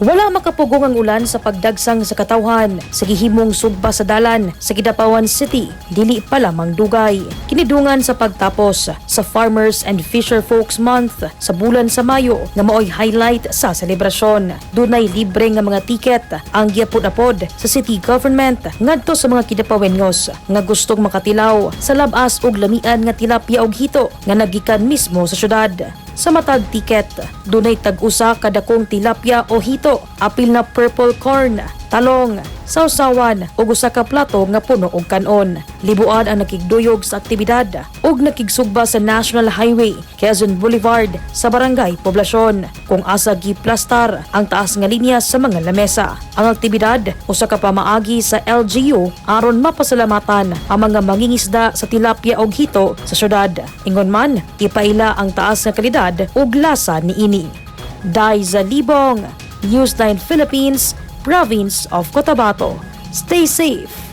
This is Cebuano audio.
Wala makapugong ang ulan sa pagdagsang sa katawhan sa gihimong sugba sa dalan sa Kidapawan City, dili pa lamang dugay. Kinidungan sa pagtapos sa Farmers and Fisher Folks Month sa bulan sa Mayo nga maoy highlight sa selebrasyon. Dunay libre nga mga tiket ang giapod-apod sa city government ngadto sa mga Kidapawenyos nga gustong makatilaw sa labas ug lamian nga tilapia ug hito nga nagikan mismo sa syudad. Sa matag tiket, dunay tag-usa kadakong tilapia o hito, apil na purple corn, talong, sawsawan ug usa ka plato nga puno og kanon. Libuan ang nakigduyog sa aktibidad ug nakigsugba sa National Highway, Quezon Boulevard, sa Barangay Poblacion, kung asa giplastar ang taas nga linya sa mga lamesa. Ang aktibidad usa ka pamaagi sa LGU aron mapasalamatan ang mga mangingisda sa tilapia og hito sa syudad. Ingon man, ipaila ang taas nga kalidad ug lasa niini. Daiza Libong, News 9 Philippines, Province of Cotabato. Stay safe.